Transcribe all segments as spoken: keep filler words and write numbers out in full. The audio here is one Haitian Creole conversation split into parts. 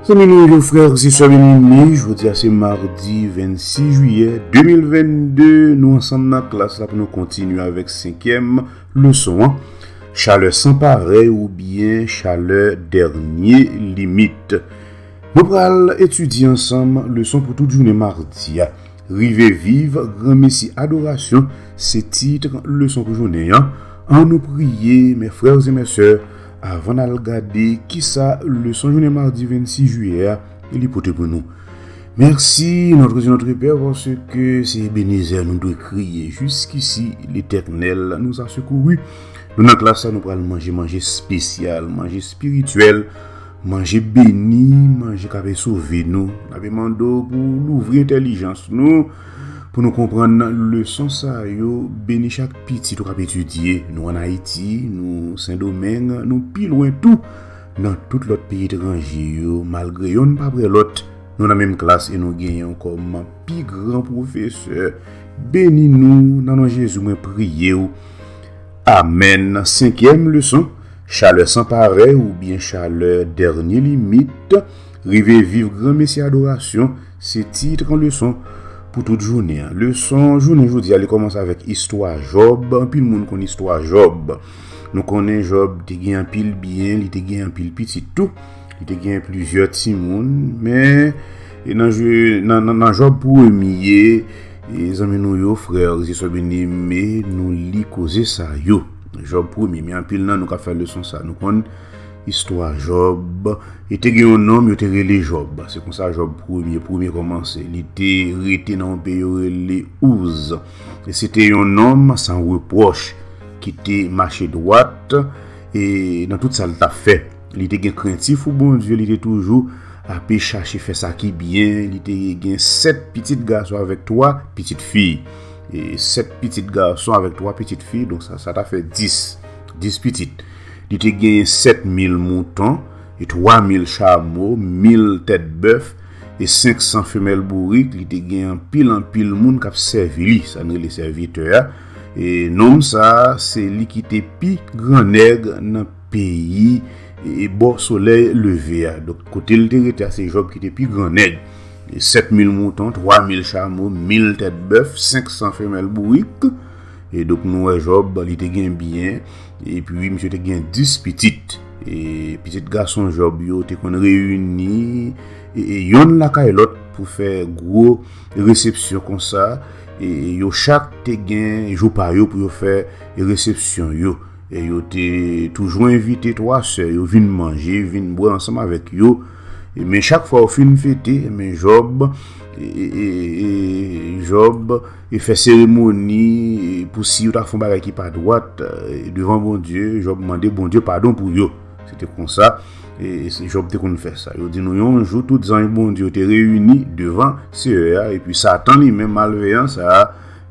Zanmi nou yo, frè e sè byeneme, jodi a se madi vennsis jiyè de mil vennde, nou ansanm nan klas la pou nou kontinye avèk senkyèm leson an, chalè san parèy oubyen chalè dènye limit. Nou pral etidye ansanm leson pou tout jounen madi a. Rive viv granmesi adorasyon, se tit leson pou jounen an. Annou priye, mes frères et mes sœurs, avan n al gade kisa leson jounen madi vennsis jiyè a li pote pou nou. Merci, notre Dieu, notre Père, parce que c'est Ebenezer nous devons crier. Jusqu'ici, l'Éternel nous a secourus. Nou nan klas la, nou pral manje manje espesyal, manje espirityèl, manje beni, manje k ap sove nou. N ap mande w pou w louvri entèlijans nou, pou nou konprann leson sa yo, beni chak pitit ou k ap etidye. Nou ann Ayiti, nou Sendomeng, nou pi lwen tou, nan tout lòt peyi etranje yo, malgre yonn pa prè lòt, nou nan menm klas e nou genyen w kòm pi gran pwofesè. Beni nou, nan non Jezi mwen priye w. Amèn. Senkyèm leson, chalè san parèy oubyen chalè dènye limit, rive viv granmesi adorasyon, se tit leson pou tout jounen an. Leson jounen jodi a, li kòmanse avèk istwa Jòb. Anpil moun konn istwa Jòb. Nou konnen Jòb te gen anpil byen, li te gen anpil pitit tou. Li te gen plizyè timoun, men e nan, je, nan, nan, nan Jòb premye, e zanmi nou yo, frè e sè byeneme, nou li koze sa yo. Jòb premye, men anpil nan nou k ap fè leson sa, nou konn istwa Jòb. E te gen yon nonm, yo te rele Jòb. Se konsa Jòb premye, premye kòmanse. Li te rete nan yon peyi yo rele Ouz. E se te yon nonm san repwòch, ki te mache dwat, e nan tout sa l t ap fè. Li te gen krentif pou Bondye, li te toujou ape chache fè sa ki byen. Li te gen sèt pitit gason avèk twa pitit fi. E sèt pitit gason avèk twa pitit fi, donk sa, sa ta fè dis. Dis pitit. Li te gen sèt mil mouton, e twa mil chamo, mil tèt bèf, e senk san femèl bourik. Li te gen anpil, anpil moun k ap sèvi li, sa n rele sèvitè a. E nonm sa, se li ki te pi gran nèg nan peyi e bò solèy leve a. Donk, kote l te rete a, se Jòb ki te pi gran nèg. E sèt mil mouton, twa mil chamo, mil tèt bèf, senk san femèl bourik. E donk, nou wè Jòb, li te gen byen. Epi, misye te gen dis pitit. E pitit gason Jòb yo te konn reyini, e, e yonn lakay lòt pou fè gwo resepsyon konsa. E yo chak te gen jou pa yo pou yo fè resepsyon yo. E yo te toujou envite twa sè yo vin manje, vin bwè ansanm avèk yo. E men chak fwa yo fin fete, men Jòb, e, e, e, e, Jòb, e fè seremoni, e pou si yo ta fè yon bagay ki pa dwat, e devan Bondye, Jòb mande Bondye padon pou yo. Se te konsa, e, e se Jòb te konn fè sa. Yo di nou yon jou, tout zanj Bondye yo te reyini devan Seyè a, epi Satan li menm, malveyan sa a,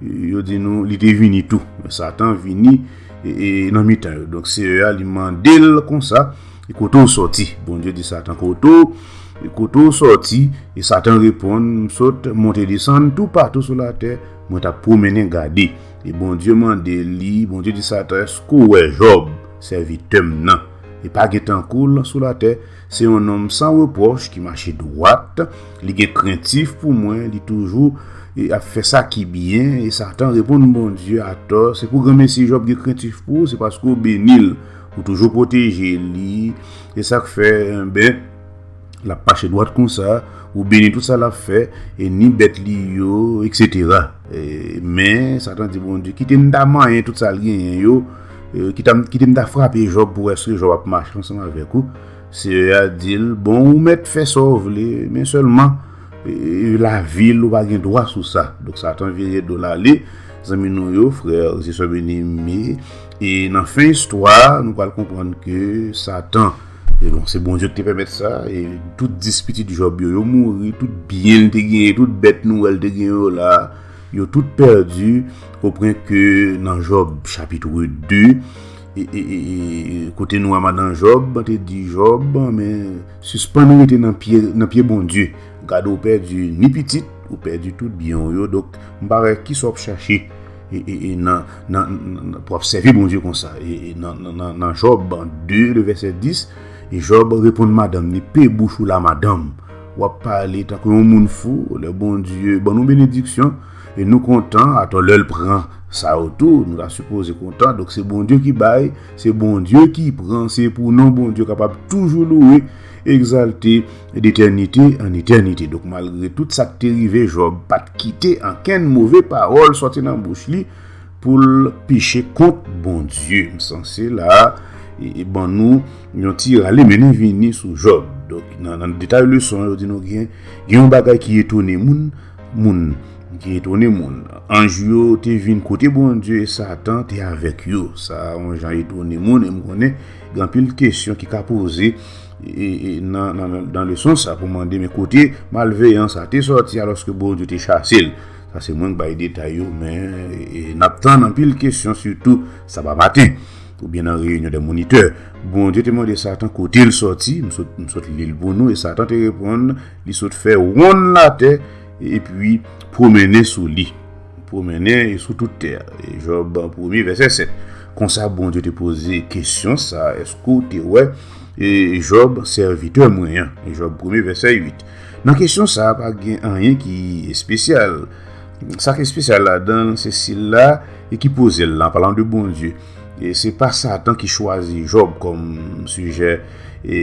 yo di nou, li te vini tou. Satan vini, e, e, nan mitan yo. Donk, Seyè a, li mande l konsa, e kote w sòti? Bondye di Satan, kote w, e kote w sòti? E Satan reponn, m sot monte desann toupatou sou latè, mwen t ap pwomennen gade. E Bondye mande li, Bondye di Satan, èske w wè Jòb, sèvitè m nan? E pa gen tankou l sou latè, se yon nonm san repwòch ki mache dwat, li gen krentif pou mwen, li toujou, e, ap fè sa ki byen, e Satan reponn Bondye atò, se pou granmesi Jòb gen krentif pou ou, se paske w beni l, ou toujou pwoteje li, e sa k fè, enben, l ap mache dwat konsa, ou beni tout sa l ap fè, e ni bèt li yo, etsetera. E, men, Satan di Bondye, kite m ta manyen tout sa l genyen yo, e, kite m, kite m ta frape Jòb pou wè èske Jòb ap mache ansanm avèk ou. Seyè a di l, bon, ou mèt fè sa w vle, men sèlman, e, lavi l, ou pa gen dwa sou sa. Donk, Satan vire do l ale, zanmi nou yo, frè e sè byeneme, e nan fen istwa a, nou pral konprann ke Satan, e bon, se Bondye ki te pèmèt sa, e tout dis pitit Jòb yo, yo mouri, tout byen l te genyen, tout bèt nou wè l te genyen yo la, yo tout pèdi, opwen ke nan Jòb chapit de, e, e, e, e, kote nou wè madan Jòb te di Jòb, men sispann rete nan pye, nan pye Bondye. Gade, ou pèdi ni pitit, ou pèdi tout byen w yo, donk, m pa wè kisa w ap chache, e, e, e nan, nan, nan, nan, pou w ap sèvi Bondye konsa. E, e nan, nan, nan, nan Jòb de, le vèsè dis, E Jòb reponn madanm li, pe bouch ou la, madanm. W ap pale tankou yon moun fou, lè Bondye ban nou benediksyon, e nou kontan, atò lè l pran sa yo tou, nou ta sipoze kontan. Donk se Bondye ki bay, se Bondye ki pran, se pou non Bondye kapab toujou louwe, egzalte, detènite an etènite. Donk malgre tout sa k te rive, Jòb pa t kite ankenn move pawòl sòti nan bouch li pou l peche kont Bondye. M sanse la e, e ban nou yon ti rale mennen vini sou Jòb. Donk nan, nan detay leson an, yo di nou gen, gen yon bagay ki etone moun, moun, ki etone moun. Anj yo te vin kote Bondye e Satan te avèk yo. Sa yon jan etone moun, e m konnen gen anpil kesyon ki ka poze e, e, nan, nan, nan leson sa pou mande, men kote malveyan sa te sòti alòske Bondye te chase l? Sa se mwen k bay detay yo, men e, e, n ap tann anpil kesyon, sitou sabamaten, oubyen nan reyinyon de monitè. Bondye te mande Satan kote l sòti, m sot, m sot li l pou nou, e Satan te reponn, li sot fè wonn latè, epi pwomennen sou li. Pwomennen sou tout tè a. E Jòb premye, vèsè sèt. Konsa Bondye te poze kesyon sa, èske w te wè e Jòb, sèvitè mwen an? E Jòb premye, vèsè uit. Nan kesyon sa a, pa gen anyen ki espesyal. Sa ki espesyal ladan l, se sila e ki poze l la, an palan de Bondye. E se pa Satan ki chwazi Jòb kòm sijè e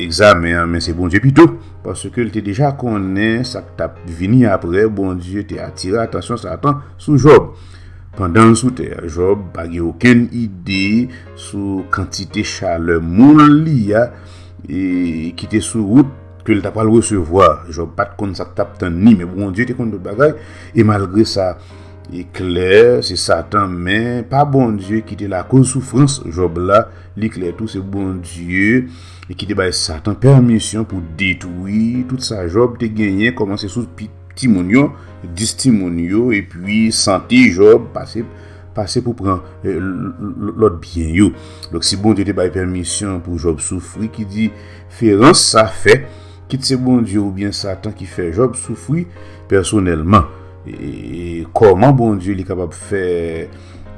egzamen an, men se Bondye pito, paske l te deja konnen sa k t ap vini apre. Bondye te atire atansyon Satan sou Jòb. Pandan l sou tè a, Jòb pa gen okenn ide sou kantite chalè moun li a e ki te sou wout ke l ta pral resevwa. Jòb pa t konn sa k t ap tann li, men Bondye te konn tout bagay. E malgre sa, e klè, se Satan, men pa Bondye ki te lakoz soufrans Jòb la. Li klè tou, se Bondye ki te bay Satan pèmisyon pou detwi tout sa Jòb te genyen, kòmanse sou pi- timoun yo, dis timoun yo, epi sante Jòb, pase, pase pou pran e, l- l- lòt byen yo. Donk, si Bondye te bay pèmisyon pou Jòb soufri, ki diferans sa fè, kit se Bondye oubyen Satan ki fè Jòb soufri pèsonèlman? E, e kòman Bondye li kapab fè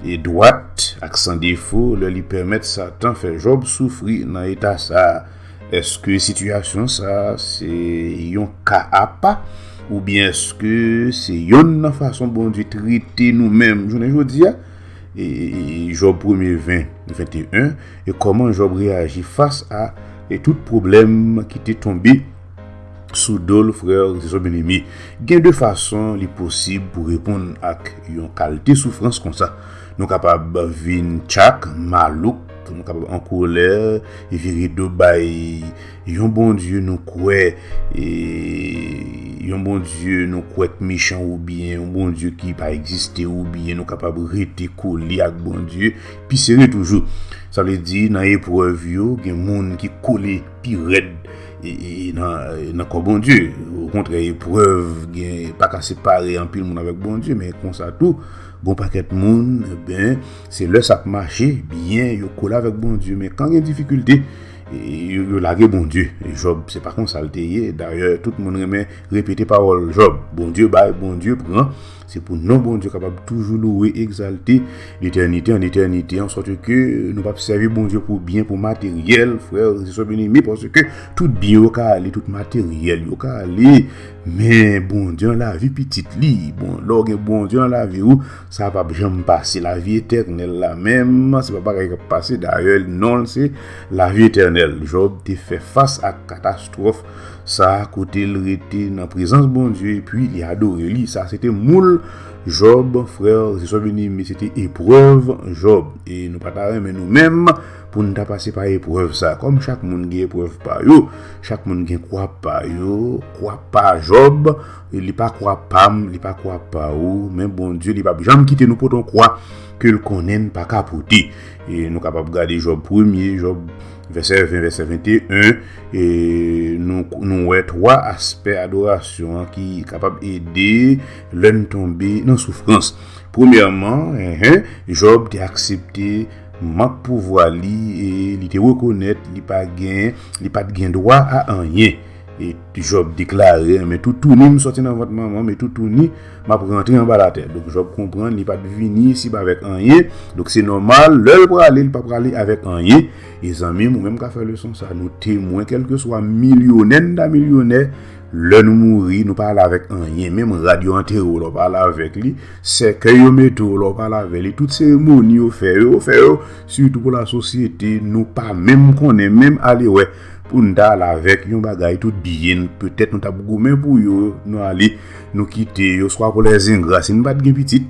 e dwat ak san defo lè li pèmèt Satan fè Jòb soufri nan eta sa a? Èske sitiyasyon sa a se yon ka apa? Oubyen èske se yonn nan fason Bondye trete nou menm jounen jodi a? E, e, e, Jòb premye ven, venteyen, e kòman Jòb reyaji fas a e tout pwoblèm ki te tonbe sou do l, frè e sè byeneme? Gen de fason li posib pou reponn ak yon kalite soufrans konsa. Nou kapab vin tchak, malouk, nou kapab an kolè, vire do bay yon Bondye nou kwè, e, yon Bondye nou kwè k mechan, oubyen yon Bondye ki pa egziste, oubyen nou kapab rete kole ak Bondye pi sere toujou. Sa vle di, nan eprèv yo, gen moun ki kole pi rèd e, e, nan, nan kò Bondye. Okontrè, eprèv gen, pa ka separe anpil moun avèk Bondye, men konsa tou, gon pakèt moun, ben, se lè sa ap mache byen, yo kole avèk Bondye, men kan gen difikilte, e, yo, yo lage Bondye. E Jòb, se pa konsa l te ye. Dayè, tout moun renmen repete pawòl Jòb. Bondye bay, Bondye pran. Se pou non Bondye kapab toujou louwe, egzalte, letènite an etènite, an sòt ke nou p ap sèvi Bondye pou byen, pou materyèl, frè e sè byeneme, paske tout byen yo ka ale, tout materyèl yo ka ale, men Bondye an lavi pitit li. Bon, lè w gen Bondye an lavi w, sa p ap janm pase. Lavi etènèl la menm, se pa bagay k ap pase. Dayè, non l se lavi etènèl. Jòb te fè fas ak katastwòf sa a kote l rete nan prezans Bondye epi li adore li. Sa se te moul Jòb, frè e sè byeneme, se te eprèv Jòb. E nou pa ta renmen nou menm pou n ta pase pa eprèv sa. Kòm chak moun gen eprèv pa yo, chak moun gen kwa pa yo, kwa pa Jòb, e li pa kwa pa m, li pa kwa pa ou, men Bondye, li p ap janm kite nou pote yon kwa ke l konnen n pa ka pote. E nou kapab gade Jòb premye, Jòb vèsè ven, vèsè venteyen, e nou, nou wè twa aspè adorasyon an ki kapab ede lè n tonbe nan soufrans. Premyèman, enhen, Jòb te aksepte mank pouvwa li e li te rekonèt li pa gen, li pa t gen dwa a anyen. E Jòb deklare, men toutouni m sòti nan vant manman m, e toutouni m ap rantre anba latè. Donk, Jòb konprann, li pa t vini isi avèk anyen. Donk, se nòmal, lè l prale, li pa prale avèk anyen. E zanmi m, ou menm ka fè leson sa, nou temwen, kèlkeswa milyonè n ta milyonè, lè nou mouri, nou pa ale avèk anyen. Menm rad yo antere w la, ou pa ale avèk li. Sèkèy yo mete w la, ou pa ale avèk li. Tout seremoni yo fè yo, yo fè yo, sitou pou lasosyete, nou pa menm konnen, menm ale wè. Pou n ta al avèk yon bagay tout byen, petèt nou t ap goumen pou yo, nou ale, nou kite yo, swa pou lèzengra, si n pa t gen pitit,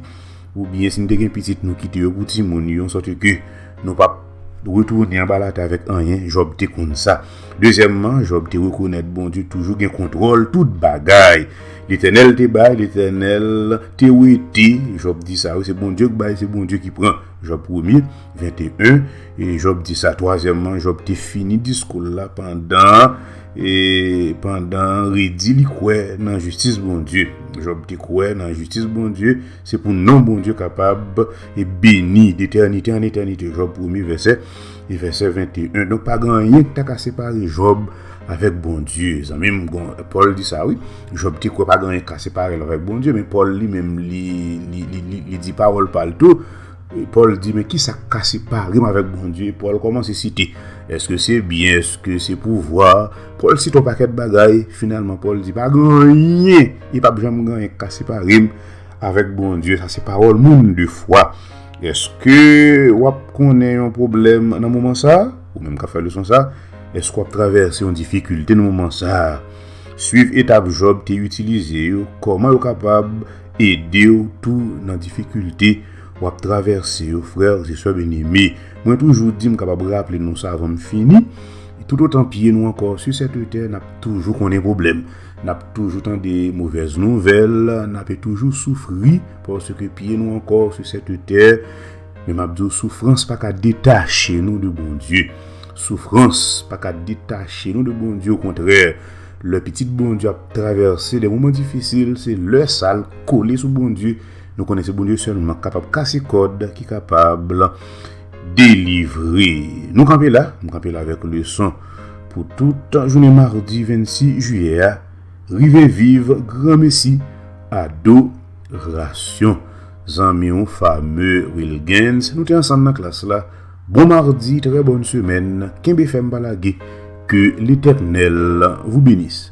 oubyen si n te gen pitit, nou kite yo pou timoun yo, sòt ke nou p ap retounen anba latè avèk anyen. Jòb te konn sa. Dezyèmman, Jòb te rekonèt Bondye toujou gen kontwòl tout bagay. Letènèl te bay, Letènèl te wete. Jòb di sa, wi, se Bondye k bay, se Bondye ki pran. Jòb premye, venteyen, e Jòb di sa. Twazyèmman, Jòb te fini diskou l la pandan, e pandan redi li kwè nan jistis Bondye. Jòb te kwè nan jistis Bondye, se pou non Bondye kapab e beni detènite an etènite. Jòb premye vèsè, e vèsè venteyen. Donk, pa gen anyen ki ta ka separe Jòb avèk Bondye. Zanmi m, Pòl di sa, wi. Jòb te kwè pa gen anyen ki ka separe l avèk Bondye, men Pòl li menm, li, li, li, li, li di pawòl pa l tou. Pòl di, men kisa k ka separe m avèk Bondye? Pòl kòmanse site. Èske se byen? Èske se pouvwa? Pòl site yon pakèt bagay. Finalman, Pòl di, pa gen anyen, e p ap janm gen anyen k ka separe m avèk Bondye. Sa se pawòl moun de fwa. Èske w ap konnen yon pwoblèm nan moman sa a? Ou menm k ap fè leson sa a, èske w ap travèse yon difikilte nan moman sa a? Swiv etap Jòb te itilize yo, kòman yo kapab ede w tou nan difikilte w ap travèse yo, frè e sè byeneme. Mwen toujou di, m kapab raple nou sa avan m fini, toutotan pye nou ankò sou sèt tè, n ap toujou konnen pwoblèm. N ap toujou tande movèz nouvèl, n ap toujou soufri, paske pye nou ankò sou sèt tè. Men m ap di w, soufrans pa ka detache nou de Bondye. Soufrans pa ka detache nou de Bondye, okontrè. Lè pitit Bondye ap travèse de moman difisil, se lè sa l kole sou Bondye. Nou konnen se Bondye sèlman k kapab kase kòd, ki kapab delivre. Nou kanpe la, m kanpe la avèk leson pou tout jounen madi vennsis jiyè a. Rive viv granmesi, adorasyon. Zanmi w, Fame Wilgens, nou te ansanm nan klas la. Bon madi, trè bòn semèn. Kenbe fèm, pa lage. Que l'Éternel vous bénisse.